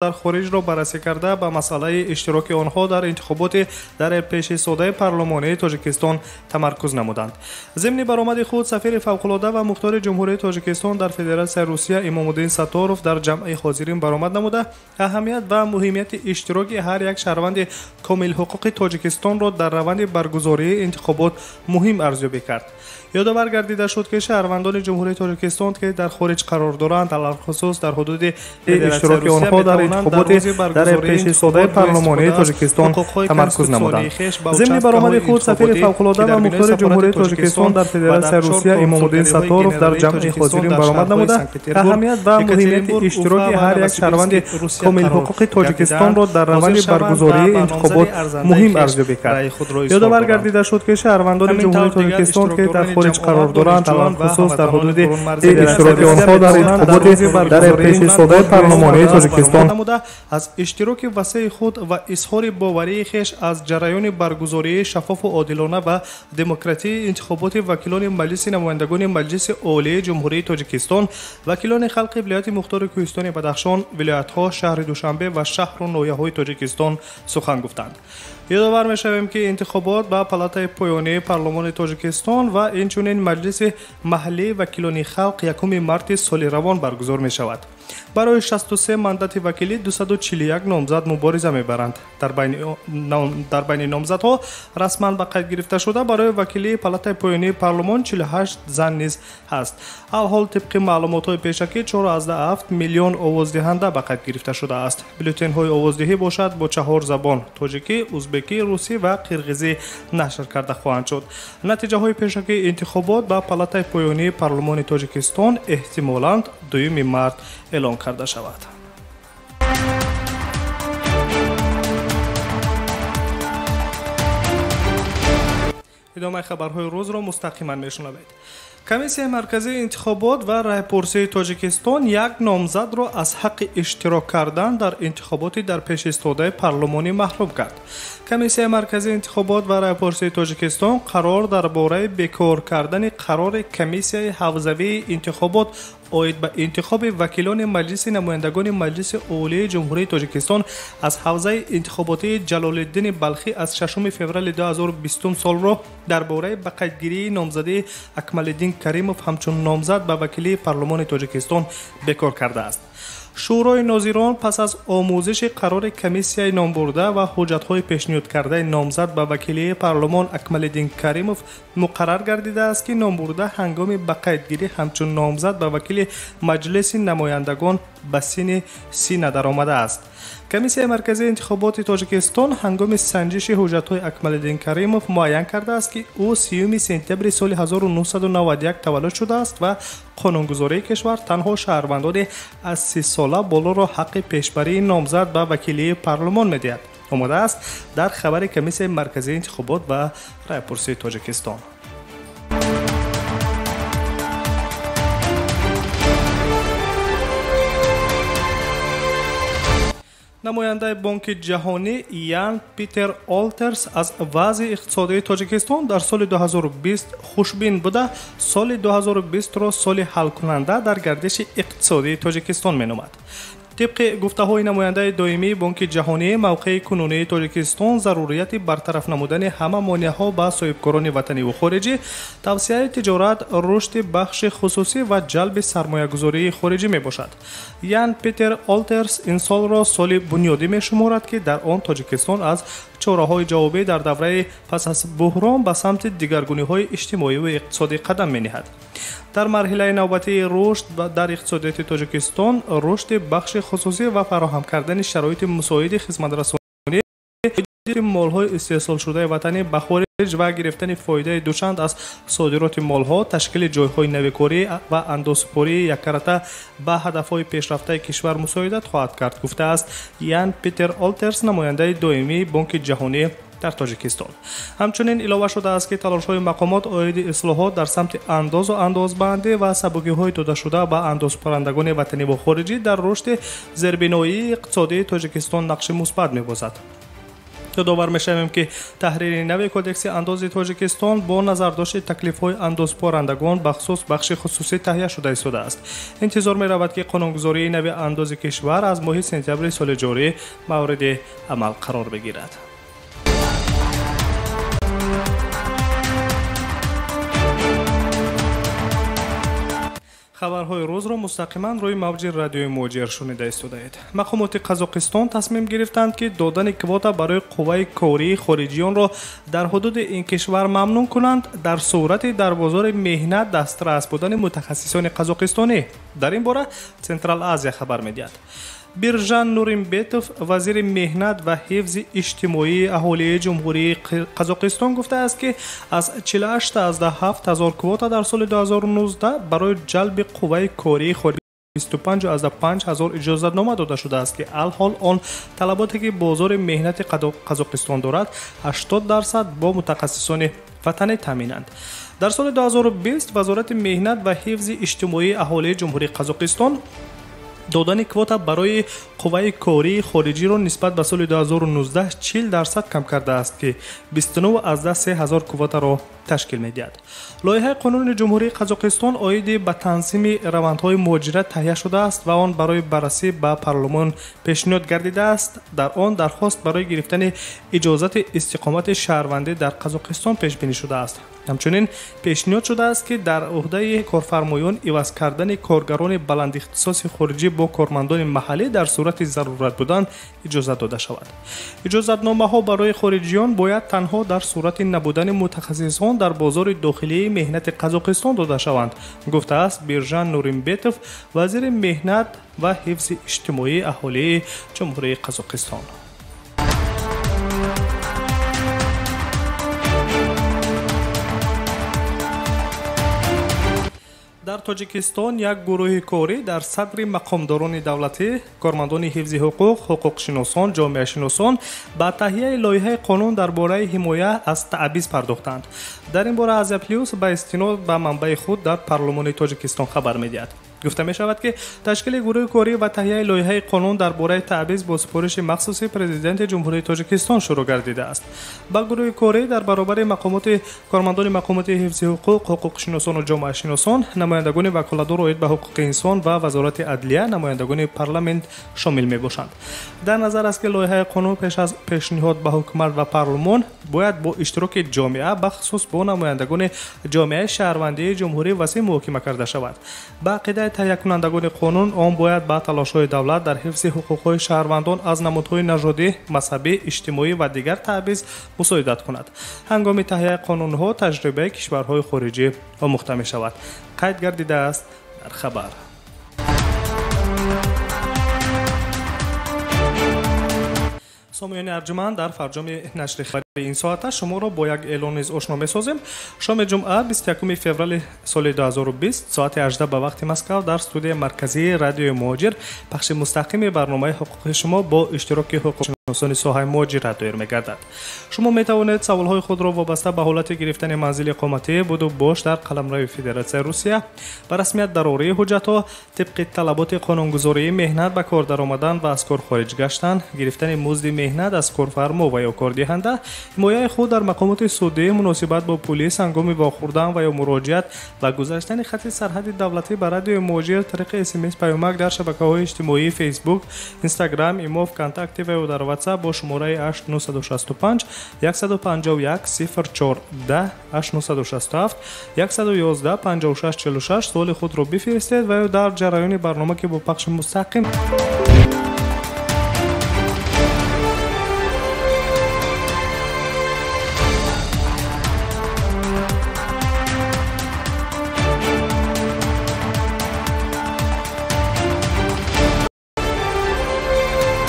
Дар хориҷро баррасӣ карда, ба масъалаи иштироки онҳо дар интихоботи дар пешистодаи парлумонии Тоҷикистон тамаркуз намуданд. Зимни баромади худ сафири фавқулода ва мухтори Ҷумҳурии Тоҷикистон дар Федератсияи Русия Имомуддин Сатторов дар ҷамъи ҳозирин баромад намуда, аҳамият ва муҳимияти иштироки ҳар як шаҳрванди комилҳуқуқи Тоҷикистонро дар раванди баргузории интихобот муҳим арзёбӣ кард. Ёдовар гардида шуд, ки шаҳрвандони Ҷумҳурии Тоҷикистон, ки дар хориҷ қарор доранд, алалхусус дар ҳудуди иштироки онҳо дар интихоботи дар пешистодаи парлумонии Тоҷикистон тамаркуз намуданд. Зимни баромади худ сафири фавқулода ва мухтори Ҷумҳурии Тоҷикистон дар Федератсияи Русия Имомуддин Сатторов дар ҷамъи ҳозирин баромад намуда, аҳамият ва муҳимияти иштироки ҳар як шаҳрванди комилҳуқуқи Тоҷикистонро дар раванди баргузории интихобот муҳим арзёбӣ кард. Ёдовар гардида шуд, ки шаҳрвандони Ҷумҳурии Тоҷикистон, ки дар хориҷ қарор доранд, алалхусус дар ҳудуди иштироки онҳо дар интихоботи дар пешистодаи парлумонии Тоҷикистон аз иштироки васеи худ ва изҳори боварии хеш аз ҷараёни баргузории шаффофу одилона ва демократии интихоботи вакилони Маҷлиси намояндагони Маҷлиси Олии Ҷумҳурии Тоҷикистон, вакилони халқи вилояти мухтори Кӯҳистони Бадахшон, вилоятҳо, шаҳри Душанбе ва шаҳру ноҳияҳои Тоҷикистон сухан гуфтанд. Ёдовар мешавем, ки интихобот ба палатаи поёнии парлумони Тоҷикистон ва инчунин Маҷлиси маҳаллии вакилони халқ 1 марти соли равон баргузор мешавад. Барои 63 мандати вакилӣ 241 номзад мубориза мебаранд. Дар байни номзадҳо расман ба қайд гирифта шуда барои вакилии палатаи поёнии парлумон 48 зан низ ҳаст. Алҳол тибқи маълумотҳои пешакӣ 4,7 миллион овоздиҳанда ба қайд гирифта шудааст. Бюллетенҳои овоздиҳӣ бошад бо 4 забон тоҷикӣ, узбекӣ, русӣ ва қирғизӣ нашр карда хоҳанд шуд. Натиҷаҳои пешакии интихобот ба палатаи поёнии парлумони Тоҷикистон эҳтимолан 2 март эълон карда шавад. Идомаи хабарҳои рӯзро мустақиман мешунавед. Комиссияи марказии интихобот ва раъйпурсии Тоҷикистон як номзадро аз ҳаққи иштирок кардан дар интихоботи дар пешистодаи парлумонӣ маҳрум кард. Комиссияи марказии интихобот ва раъйпурсии Тоҷикистон қарор дар бораи бекор кардани қарори Комиссияи ҳавзавии интихобот оид ба интихоби вакилони Маҷлиси намояндагони Маҷлиси Олии Ҷумҳурии Тоҷикистон аз ҳавзаи интихоботии Ҷалолиддини Балхӣ аз 6 феврали 2020 солро дар бораи ба қайдгирии номзадии Акмалиддин Каримов ҳамчун номзад ба вакилии парлумони Тоҷикистон бекор кардааст. Шӯрои нозирон пас аз омӯзиши қарори комиссияи номбурда ва ҳуҷҷатҳои пешниҳодкардаи номзад ба вакилии парлумон Акмалиддин Каримов муқаррар гардидааст, ки номбурда ҳангоми ба қайдгирӣ ҳамчун номзад ба вакили Маҷлиси намояндагон ба синни 30 надаромадааст. Комиссияи марказии интихоботи Тоҷикистон ҳангоми санҷиши ҳуҷҷатҳои Акмалиддин Каримов муайян кардааст, ки ӯ 30 сентябри соли 1991 таваллуд шудааст ва қонунгузории кишвар танҳо шаҳрвандони аз 30 сола болоро ҳаққи пешбарии номзад ба вакилии парлумон медиҳад. Омадааст дар хабари Комиссияи марказии интихобот ва раъйпурсии Тоҷикистон. Намояндаи Бонки Ҷаҳонӣ Ян Питер Олтерс аз вазъи иқтисодии Тоҷикистон дар соли 2020 хушбин буда, соли 2020-ро соли ҳалкунанда дар гардиши иқтисодии Тоҷикистон меномад. Тибқи гуфтаҳои намояндаи доимии Бонки Ҷаҳонӣ, мавқеи кунунии Тоҷикистон зарурияти бартараф намудани ҳама монеаҳо ба соҳибкорони ватаниву хориҷӣ, тавсияи тиҷорат, рушди бахши хусусӣ ва ҷалби сармоягузории хориҷӣ мебошад. Ян Питер Олтерс ин солро соли бунёдӣ мешуморад, ки дар он Тоҷикистон аз чораҳои ҷавобӣ дар давраи пас аз буҳрон ба самти дигаргуниҳои иҷтимоиву иқтисодӣ қадам мениҳад. Дар марҳилаи навбатии рушд дар иқтисодиёти Тоҷикистон рушди бахши хусусӣ ва фароҳам кардани шароити мусоиди хизматрасонии молҳои истеҳсолшудаи ватанӣ ба хориҷ ва гирифтани фоидаи дучанд аз содироти молҳо, ташкили ҷойҳои навикорӣ ва андозсупории яккарата ба ҳадафҳои пешрафтаи кишвар мусоидат хоҳад кард, гуфтааст Ян Питер Олтерс, намояндаи доимии Бонки Ҷаҳонӣ дар Тоҷикистон. Ҳамчунин илова шудааст, ки талошҳои мақомот оиди ислоҳот дар самти андозу андозбандӣ ва сабукиҳои додашуда ба андозпаррандагони ватаниву хориҷӣ дар рушди зербиноии иқтисодии Тоҷикистон нақши мусбат мебозад. Ёдовар мешавем, ки таҳрири нави Кодекси андози Тоҷикистон бо назардошти таклифҳои андозпорандагон, бахусус бахши хусусӣ, таҳия шуда истодааст. Интизор меравад, ки қонунгузории нави андози кишвар аз моҳи сентябри соли ҷорӣ мавриди амал қарор бигирад. Хабарҳои рӯзро мустақиман рӯи мавҷи радиои Муҳоҷир шунида истодаед. Мақомоти Қазоқистон тасмим гирифтанд, ки додани квота барои қувваи кории хориҷиёнро дар ҳудуди ин кишвар мамнӯъ кунанд дар сурати дар бозори меҳнат дастрас будани мутахассисони қазоқистонӣ. Дар ин бора Централ Азия хабар медиҳад. Биржан Нуримбетов, вазири меҳнат ва ҳифзи иҷтимоии аҳолии Ҷумҳурии Қазоқистон, гуфтааст, ки аз 48,7 ҳазор квота дар соли 2019 барои ҷалби қувваи кории хориҷӣ 25,5 ҳазор иҷозатнома дода шудааст, ки алҳол он талаботе, ки бозори меҳнати Қазоқистон дорад, 80% бо мутахассисони ватанӣ таъминанд. Дар соли 2020 Вазорати меҳнат ва ҳифзи иҷтимоии аҳолии Ҷумҳурии Қазоқистон додани квота барои қувваи кории хориҷиро нисбат ба соли 2019 40% кам кардааст, ки 29,3 ҳазор квотаро ташкил медиҳад. Лоиҳаи қонуни Ҷумҳурии Қазоқистон оиди ба танзими равандҳои муҳоҷират таҳия шудааст ва он барои баррасӣ ба парлумон пешниҳод гардидааст. Дар он дархост барои гирифтани иҷозати истиқомати шаҳрвандӣ дар Қазоқистон пешбинӣ шудааст. Ҳамчунин пешниҳод шудааст, ки дар ӯҳдаи корфармоён иваз кардани коргарони баландихтисоси хориҷӣ бо кормандони маҳаллӣ дар сурати зарурат будан иҷозат дода шавад. Иҷозатномаҳо барои хориҷиён бояд танҳо дар сурати набудани мутахассисон дар бозори дохилии меҳнати Қазоқистон дода шаванд, гуфтааст Биржан Нуримбетов, вазири меҳнат ва ҳифзи иҷтимоии аҳолии Ҷумҳурии Қазоқистон. Дар Тоҷикистон як гурӯҳи корӣ дар садри мақомдорони давлатӣ, кормандони ҳифзи ҳуқуқ, ҳуқуқшиносон, ҷомеашиносон ба таҳияи лоиҳаи қонун дар бораи ҳимоя аз таъбиз пардохтанд. Дар ин бора Азия Плюс ба истинод ба манбаи худ дар парлумони Тоҷикистон хабар медиҳад. Гуфта мешавад, ки ташкили гурӯҳи корӣ ва таҳияи лоиҳаи қонун дар бораи таъбиз бо супориши махсуси Президенти Ҷумҳурии Тоҷикистон шурӯъ гардидааст. Ба гурӯҳи корӣ дар баробари мақомоти кормандони мақомоти ҳифзи ҳуқуқ, ҳуқуқшиносону ҷомеашиносон, намояндагони ваколатдор оид ба ҳуқуқи инсон ва Вазорати адлия, намояндагони парламент шомил мебошанд. Дар назар аст, ки лоиҳаи қонун пеш аз пешниҳод ба ҳукумат ва парлумон бояд бо иштироки ҷомеа, бахусус бо намояндагони ҷомеаи шаҳрвандии ҷумҳурӣ васеъ муҳокима карда шавад. Ба ақидаи таҳиякунандагони қонун, он бояд ба талошҳои давлат дар ҳифзи ҳуқуқҳои шаҳрвандон аз намудҳои нажодӣ, мазҳабӣ, иҷтимоӣ ва дигар таъбиз мусоидат кунад. Ҳангоми таҳияи қонунҳо таҷрибаи кишварҳои хориҷӣ омӯхта мешавад, қайд гардидааст дар хабар. Сомиёни арҷуманд, дар фарҷоми нашри хабари ин соата шуморо бо як эълон низ ошно месозем. Шоми ҷумъа, 21 феврали соли 2020, соати 18 ба вақти Москав дар студияи марказии радиои Муҳоҷир пахши мустақими барномаи ҳуқуқи шумо бо иштироки ҳуқуқшиносони соҳаи муҳоҷират доир мегардад. Шумо метавонед саволҳои худро вобаста ба ҳолати гирифтани манзили иқоматӣ, буду бош дар қаламрави Федератсияи Русия, ба расмият дарории ҳуҷҷатҳо тибқи талаботи қонунгузории меҳнат, ба кор даромадан ва аз кор хориҷ гаштан, гирифтани музди меҳнат аз корфармо ва ё кордиҳанда, ҳимояи худ дар мақомоти судӣ, муносибат бо пулис ҳангоми вохӯрдан ва ё муроҷиат ва гузаштани хати сарҳади давлатӣ ба радиои Муҳоҷир тариқи смс, паёмак дар шабакаҳои иҷтимоии Фейсбук, Инстаграм, Имо, Вконтакте ва ё дар WhatsApp бо шумораи 8965 151 04 10, 8967 111 56 46 суоли худро бифиристед ва ё дар ҷараёни барнома, ки бо пахши мустақим